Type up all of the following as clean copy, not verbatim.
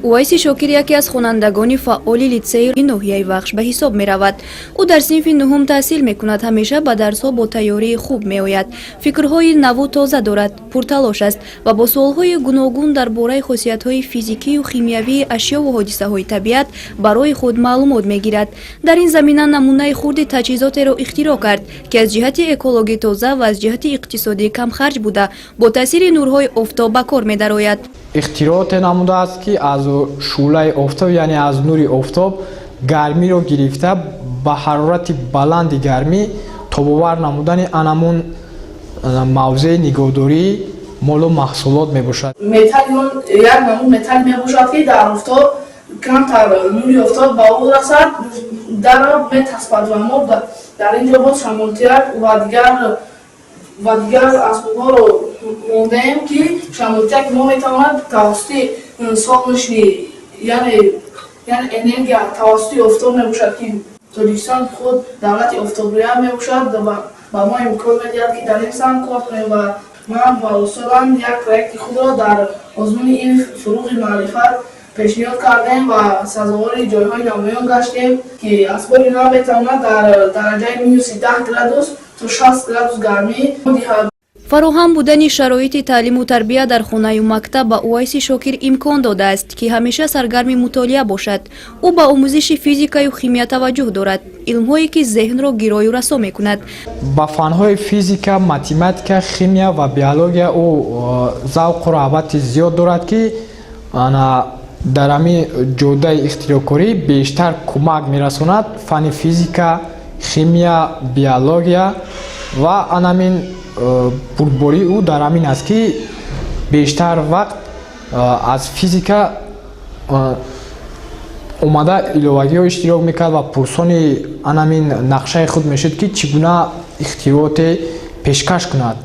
Увайси Шокир яке аз хонандагони фаъоли литсеи ноҳияи Вахш ба ҳисоб меравад. Ӯ дар синфи нуҳум таҳсил мекунад. Ҳамеша ба дарсҳо бо тайёрии хуб меояд, фикрҳои наву тоза дорад, пурталош аст ва бо суолҳои гуногун дар бораи хосиятҳои физикию химиявии ашёву ҳодисаҳои табиат барои худ маълумот мегирад. Дар ин замина намунаи хурди таҷҳизотеро ихтироъ кард, ки аз ҷиҳати экологӣ тоза ва аз ҷиҳати иқтисодӣ камхарҷ буда, бо таъсири нурҳои офтоб ба кор медарояд. Ихтирооте намудааст, ки аз шӯълаи офтоб, яъне аз нури офтоб гармиро гирифта, ба ҳарорати баланди гармӣ тобовар намудани анамун мавзеи нигоҳдории молу маҳсулот мебошад. Металли он як намуд металл мебошад, ки дар офтоб камтар нури офтоб ба ӯ расад, дарро метаспад. Ва мо дар ин ҷо боз шамолтияк ва дигар асбобҳоро мондаем, ки шамолтияк мо метавонад тавассути солнечный, яъне энергия тавассути офтоб мебошад, ки Тоҷикистон худ давлати офтобрӯя мебошад ва ба мо имкон медиҳад, ки дар ин самт кор кунем. Ва ман ва устодам як проекти худро дар озмуни илм фурӯғи маърифат пешниҳод кардем ва сазовори ҷойҳои намоён гаштем, ки асбоби нав метавонад дар дараҷаи минуси 10 градус то 60 градус гармӣ диҳад. Фароҳам будани шароити таълиму тарбия дар хонаю мактаб ба Увайси Шокир имкон додааст, ки ҳамеша саргарми мутолиа бошад. Ӯ ба омӯзиши физикаю химия таваҷҷӯҳ дорад, илмҳое ки зеҳнро гирою расо мекунад. Ба фанҳои физика, математика, химия ва биология ӯ завқу раҳбати зиёд дорад, ки ана дар ҳамин ҷодаи ихтироъкорӣ бештар кӯмак мерасонад фанни физика, химия, биология. Ва анамин бурдбории ӯ дар ҳамин аст, ки бештар вақт аз физика омада, иловагиҳо иштирок мекард ва пурсони анамин нақшаи худ мешуд, ки чӣ гуна ихтирооте пешкаш кунад.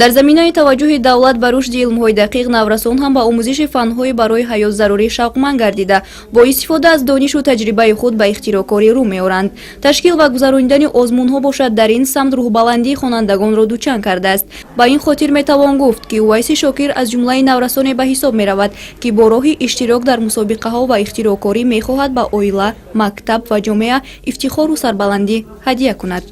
Дар заминаи таваҷҷӯҳи давлат ба рушди илмҳои дақиқ, наврасон ҳам ба омӯзиши фанҳои барои ҳаёт зарурӣ шавқманд гардида, бо истифода аз донишу таҷрибаи худ ба ихтироъкорӣ рӯ меоранд. Ташкил ва гузаронидани озмунҳо бошад, дар ин самт рӯҳбаландии хонандагонро дучанд кардааст. Ба ин хотир метавон гуфт, ки Увайси Шокир аз ҷумлаи наврасоне ба ҳисоб меравад, ки бо роҳи иштирок дар мусобиқаҳо ва ихтироъкорӣ мехоҳад ба оила, мактаб ва ҷомеа ифтихору сарбаландӣ ҳадя кунад.